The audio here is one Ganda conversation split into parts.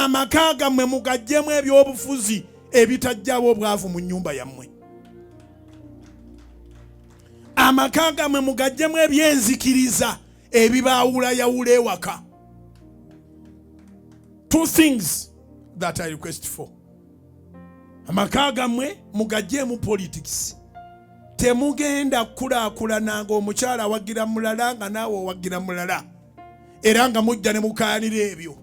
Amaka gammwe mugaggyemu ebyobufuzi ebitajjawo obwavu mu nnyumba yammwe. Amaka gammwe mugaggyemu ebyenzikiriza ebibaawulayawula ewaka. Two things that I request for. Amaka gammwe mugaggyemu politics. Temugenda kukulaakulana ng'omukyala awagira mulala nga naawe owagira mulala, era nga mujja ne mukaanira ebyo.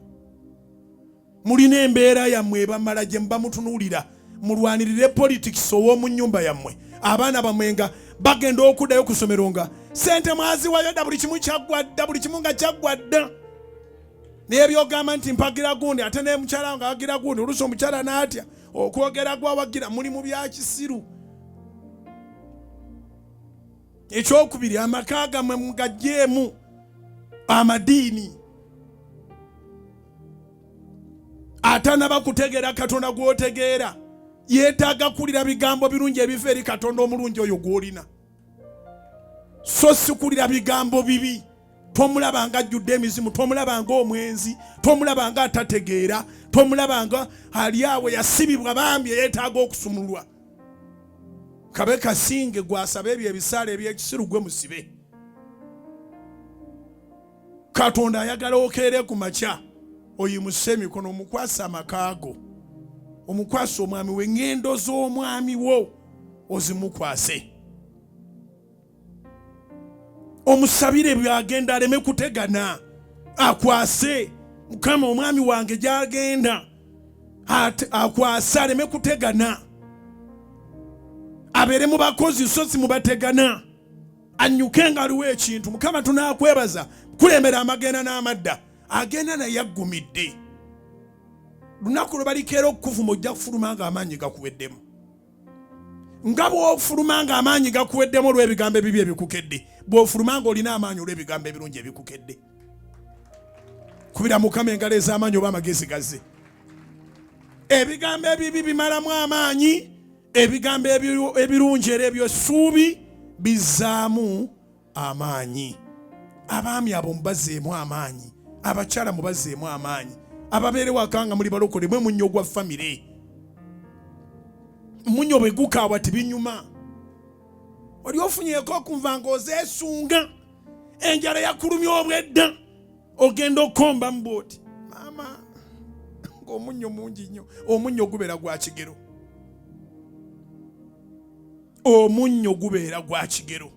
Mulina embeera yammwe ebamala gye muba mutunuulira. Mulwanirire politics ow'omu nnyumba yammwe. Abaana bammwe nga bagenda okuddayo ku ssomero nga sente mwaziwayo dda, buli kimu kyaggwa dda, buli kimu nga kyaggwa dda. Naye byogamba nti mpagira gundi, ate ne mukyala nga awagira gundi, oluusi omukyala n'atya okwogera gwawagira, muli mu bya kisiru. Ekyokubiri, amaka gammwe mugaggyemu amadiini. Atanaba kutegeera Katonda gw'otegeera yeetaaga kuwulira bigambo birungi ebiva eri Katonda omulungi oyo gw'olina, so si kuwulira bigambo bibi. Tomulaba nga ajjudde emizimu, tomulaba nga omwenzi, tomulaba nga atategeera, tomulaba nga ali awo yasibibwa bambi eyeetaaga okusumululwa. Kabe kasinge gwasaba ebyo ebisaala ebyekisiru gwe musibe. Katonda ayagala okeere ku makya oyimuse emikono, omukwase amaka go, omukwase omwami we, ŋŋendo z'omwami wo ozimukwase, omusabire byagenda aleme kutegana, akwase Mukama omwami wange gyagenda, akwase aleme kutegana, abeere mu bakozi so si mubategana, annyuke nga aliwo ekintu. Mukama tunakwebaza kulembera amagenda n'amadda, agenda naye aggumidde. Lunaku lwe balikeera okukuvuma ojja kufuluma nga amaanyi gakuweddemu, nga bw'ofuluma nga amaanyi gakuweddemu olw'ebigambo ebibi ebikukedde, bw'ofuluma nga olina amaanyi olw'ebigambo ebirungi ebikukedde. Kubira Mukama engalo ez'amaanyi oba amagezi gazze. Ebigambo ebibi bimalamu amaanyi, ebigambo ebirungi era eby'essuubi bizzaamu amaanyi. Abaami abo mubazeemu amaanyi, abakyala mubazeemu amaanyi, ababeere waka nga muli balokole mwe munnyo gwa famire. Munnyo bwe gukaawa tibinyuma. Oli ofunyeeko okunva ng'ozeesunga, enjala yakulumya obwedda, ogenda okukomba mu bwoti maama ng'omunnyo mungi nnyo. Omunnyo gubeera gwa kigero, omunnyo gubeera gwa kigero.